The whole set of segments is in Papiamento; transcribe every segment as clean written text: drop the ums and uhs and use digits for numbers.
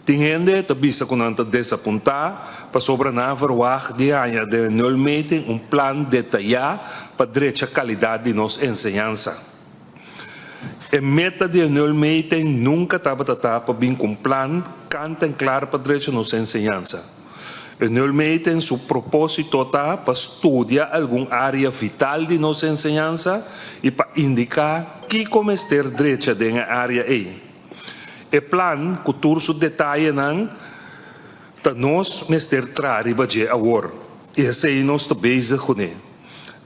Tin hende ta bisa ku nan ta desapuntá pasobra nan a verwagt di haña den e nulmeting un plan detayá pa drecha kalidat di nos enseñansa. E meta di e nulmeting nunka tabata ta pa bin ku un plan kant en klar pa drecha nos enseñansa. E nulmeting su propósito ta pa studia algun área vital di nos enseñansa i pa indiká kiko mester drecha den e área ei. E plan ku tur su detayenan ta nos mester traha riba dje awor i esei nos ta bezig kuné.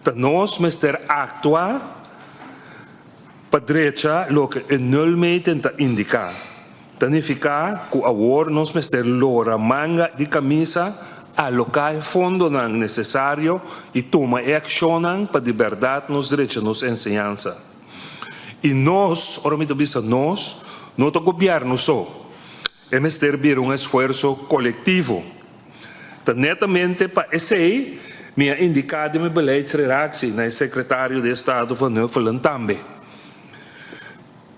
Ta nos mester aktua pa drecha loke e nulmeting ta indiká. Ta nifiká ku awor nos mester lora manga di kamisa, aloká e fondonan nesesario i tuma e akshonnan pa di bèrdat nos drecha nos enseñansa. I nos, ora mi ta bisa nos, no ta gobièrnu so. E mester bira un esfuerso kolektivo. Ta netamente pa esei mi a indiká den mi beleidsreactie na e sekretario di estado Van Huffelen tambe.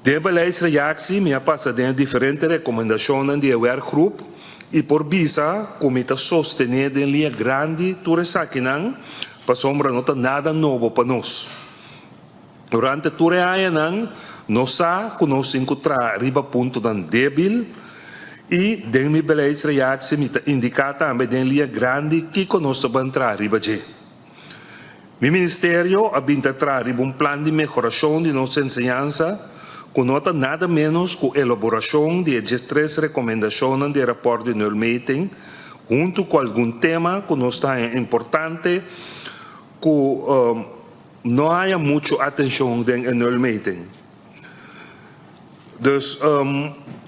Den e beleidsreactie mi a pasa den e diferente rekomendashonnan di e werkgroep i por bisa ku mi ta sostené den liña grandi tur esakinan pasobra no ta nada nobo pa nos. Durante tur e añanan, nos sa ku nos tin ku traha riba puntonan débil i den mi beleidsreactie mi ta indiká tambe den lia grandi kiko nos ta ban traha riba dje. Mi ministerio a bin ta traha riba un plan di mehorashon di nos enseñansa ku no ta nada ménos ku elaborashon di e diestres rekomendashonnan di e rapòrt di nulmeting huntu ku algun tema ku nos ta haña importante ku No haya mucho atencion den e nulmeting. Dus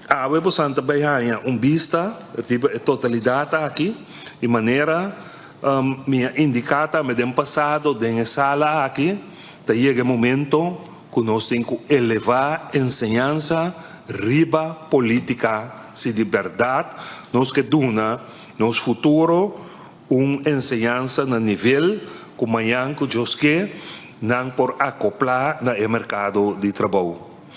awe bosan ta bay haya un bista riba e totalidad aki y manera mi a indica tambe den pasado den e sala aki ta yega e momento cu nos tin cu eleva enseñansa riba politica si di berdad nos ke duna nos futuro Un enseñansa na nivel ku mañan ku Dios ke, nan por akoplá na e merkado di trabou.